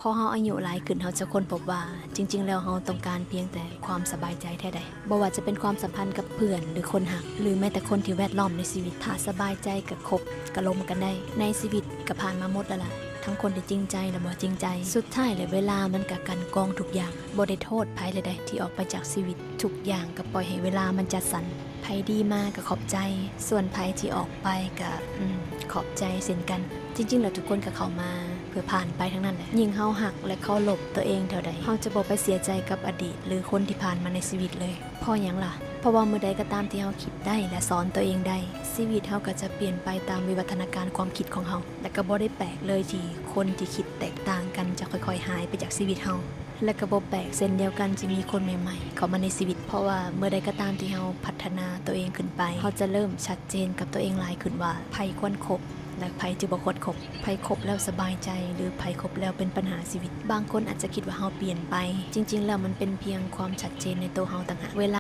ພໍເຮົາອາຍຸຫຼາຍຂຶ້ນ ເຮົາຈະຄົ້ນພົບວ່າ ຈິງໆແລ້ວເຮົາຕ້ອງການພຽງແຕ່ຄວາມສະບາຍໃຈແທ້ໃດ. ບໍ່ວ່າຈະເປັນຄວາມສຳພັນກັບເພື່ອນ ຫຼື ຄົນຮັກ ຫຼື ແມ້ແຕ່ຄົນທີ່ແວດລ້ອມໃນຊີວິດ. ຖ້າສະບາຍໃຈກະຄົບ ກະລົມກັນໄດ້. ໃນຊີວິດກະຜ່ານມາໝົດແລ້ວລະ ທັງຄົນທີ່ຈິງໃຈ ແລະ ບໍ່ຈິງໃຈ. ສຸດທ້າຍແລ້ວເວລາມັນກະກັ່ນກອງທຸກຢ່າງ. ບໍ່ໄດ້ໂທດໃຜເລີຍໃດ ທີ່ອອກໄປຈາກຊີວິດ. ທຸກຢ່າງກະປ່ອຍໃຫ້ເວລາມັນຈັດສັນ. ໃຜດີມາກະຂອບໃຈ, ສ່ວນໃຜທີ່ອອກໄປກະ ອືມ ຂອບໃຈເຊັ່ນກັນ. ຈິງໆແລ້ວທຸກຄົນກະເຂົ້າມາເພື່ອຜ່ານໄປທັງນັ້ນແຫຼະ. ຍິ່ງເຮົາຮັກ ແລະ ເຄົາລົບຕົວເອງເທົ່າໃດ, ເຮົາຈະບໍ່ໄປເສຍໃຈກັບອະດີດ ຫຼື ຄົນທີ່ຜ່ານມາໃນຊີວິດເລີຍ. ເພາະຫຍັງລະ? ເພາະວ່າເມື່ອໃດກະຕາມທີ່ເຮົາຄິດໄດ້ ແລະ ສອນຕົວເອງໄດ້, ຊີວິດເຮົາກະຈະປ່ຽນໄປຕາມວິວັດທະນາການຄວາມຄິດຂອງເຮົາ. ແລະ ກະບໍ່ໄດ້ແປກເລີຍທີ່ຄົນທີ່ຄິດແຕກຕ່າງກັນຈະຄ່ອຍໆຫາຍໄປຈາກຊີວິດເຮົາ. ແລະ ກະບໍ່ແປກເຊັ່ນດຽວກັນທີ່ມີຄົນໃໝ່ໆເຂົ້າມາໃນຊີວິດ, ເພາະວ່າເມື່ອໃດກະຕາມທີ່ເຮົາພັດທະນາຕົວເອງຂຶ້ນໄປ, ເຮົາຈະເລີ່ມຊັດເຈນກັບຕົວເອງຫຼາຍຂຶ້ນວ່າ ໃຜຄວນຄົບ ແລະ ໃຜຈະບໍ່ຄວນຄົບ, ໃຜຄົບແລ້ວສະບາຍໃຈ ຫຼື ໃຜຄົບແລ້ວເປັນບັນຫາຊີວິດ. ບາງຄົນອາດຈະຄິດວ່າເຮົາປ່ຽນໄປ, ຈິງໆແລ້ວມັນເປັນພຽງຄວາມຊັດເຈນໃນໂຕເຮົາຕ່າງຫາກ. ເວລາ